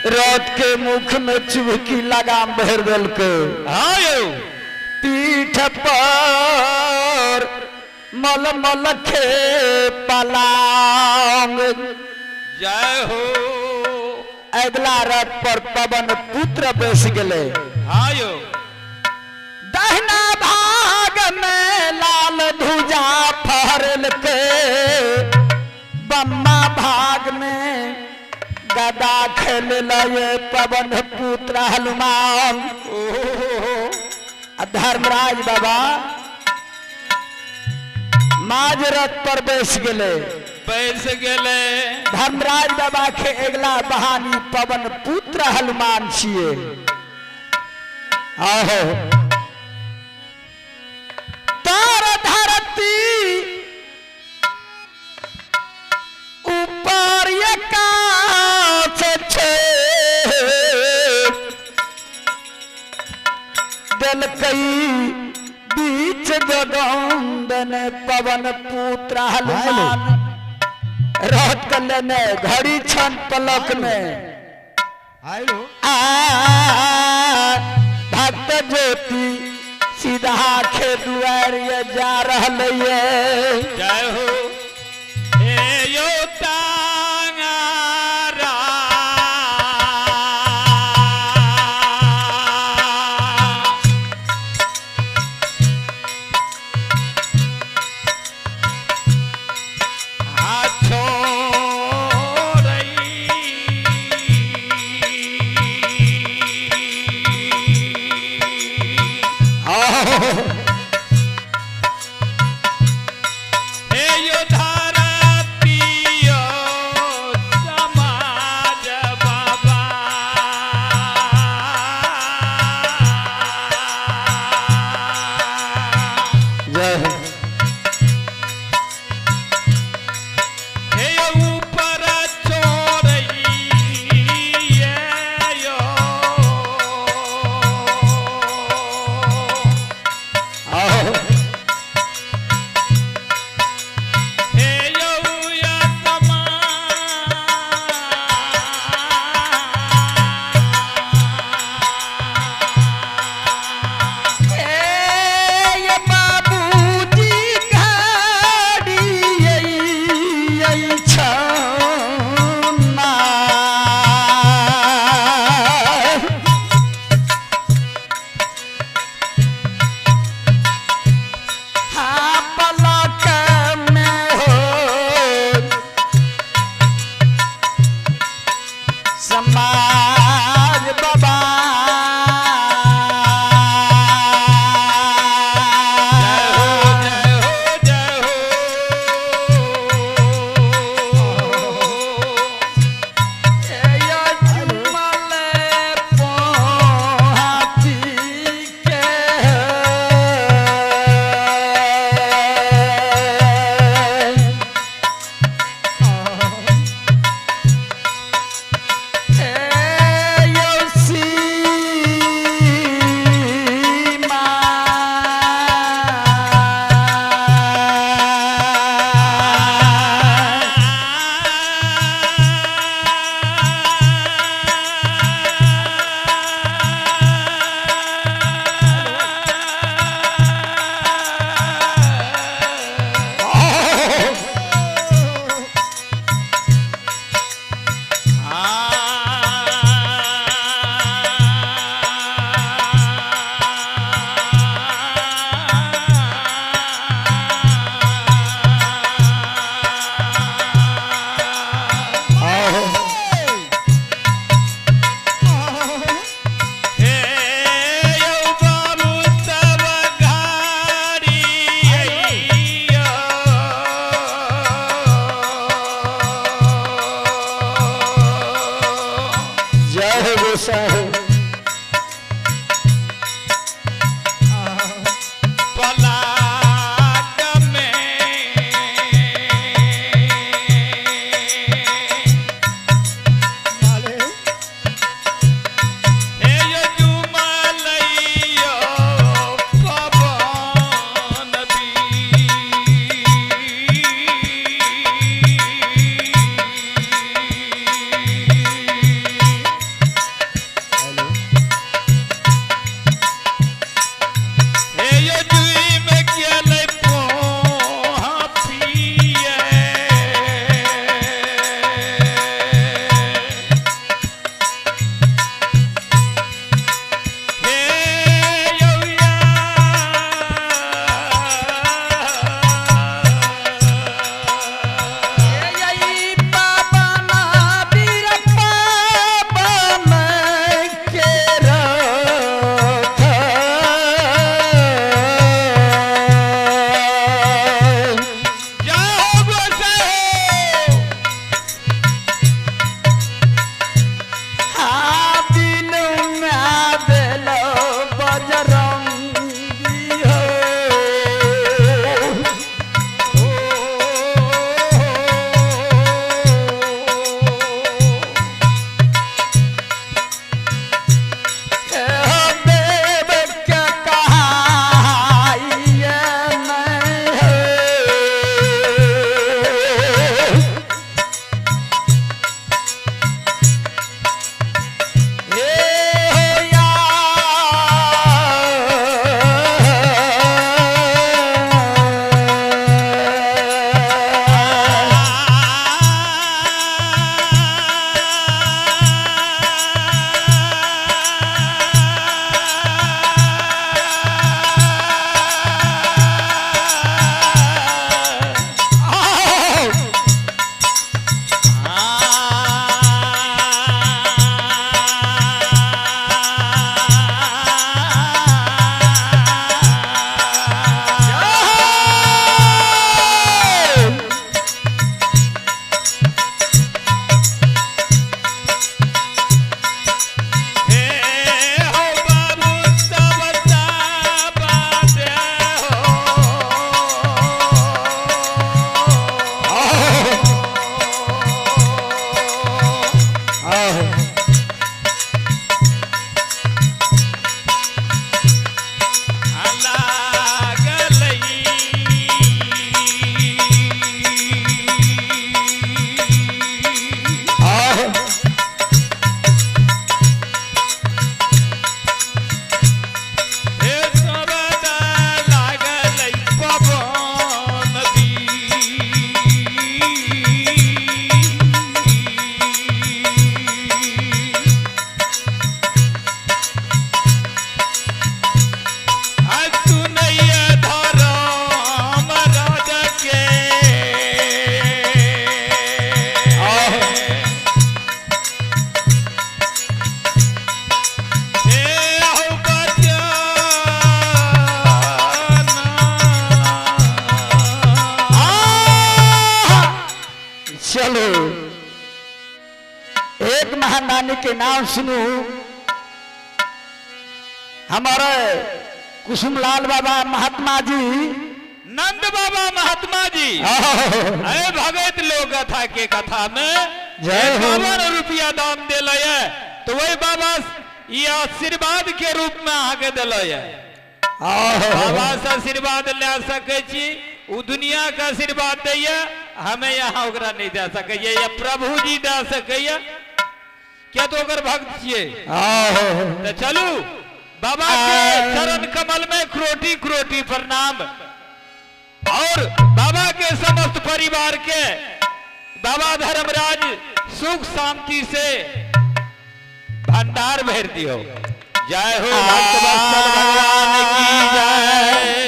रथ के मुख में चुभकी लगाम भरि देलकै। हाँ यौ। पीठ पर मल मल खे पलांग। जय हो। अगला रथ पर पवन पुत्र बैस गेलै। हाँ यौ। दहिना भाग में लाल धुजा फहरलकै, बम्मा भाग में गदा खेल लये पवन पुत्र हनुमान। आ धर्मराज बाबा माज रथ पर बैस गेलै। बैस गेलै। धर्मराज बाबा के अगला बहानी पवन पुत्र हनुमान छिए। आहो तार धरती ऊपर आकाश छै, देलकै बीच गगन पवन पुत्र हनुमान। रथ के लेने घड़ी क्षण पलक में आ भक्त ज्योति सीधा खे दुआर ये जा रहल ये। जय हो। हे यो टांगारा। हे यो धरती समाज बाबा। जय हो। हे ऊपर चोरई यो। आहो। हे यौ या समा। ए ये बाबूजी गाड़ी छना। हाँ पलक में हो समाज बाबा। जय हो जय हो यजमल पोहाती के। ए यौ सीमा। हे यौ बाबू सब घाड़ी जय हो गोसाई हो। पलाट में हे यो जुमलैयो पवन बी। महादानी के नाम सुनू। हमारे कुसुमलाल बाबा महात्मा जी, नंद बाबा महात्मा जी, अरे भगत लोग कथा के कथा में जय हो। 51 रुपया दान दिल तो वही बाबा ये आशीर्वाद के रूप में अहाँके दिल। बाबा से आशीर्वाद ले सकै छी, उ दुनिया के आशीर्वाद दैया, हमें यहाँ ओकरा नहीं दे सकैया, या प्रभु जी दे सकैया, क्या तो ओकर भक्त छियै। तो चलू बाबा के चरण कमल में क्रोटी क्रोटी प्रणाम और बाबा के समस्त परिवार के बाबा धर्मराज सुख शांति से भंडार भर दियो। जय हो भक्त वत्सल भगवान की जय।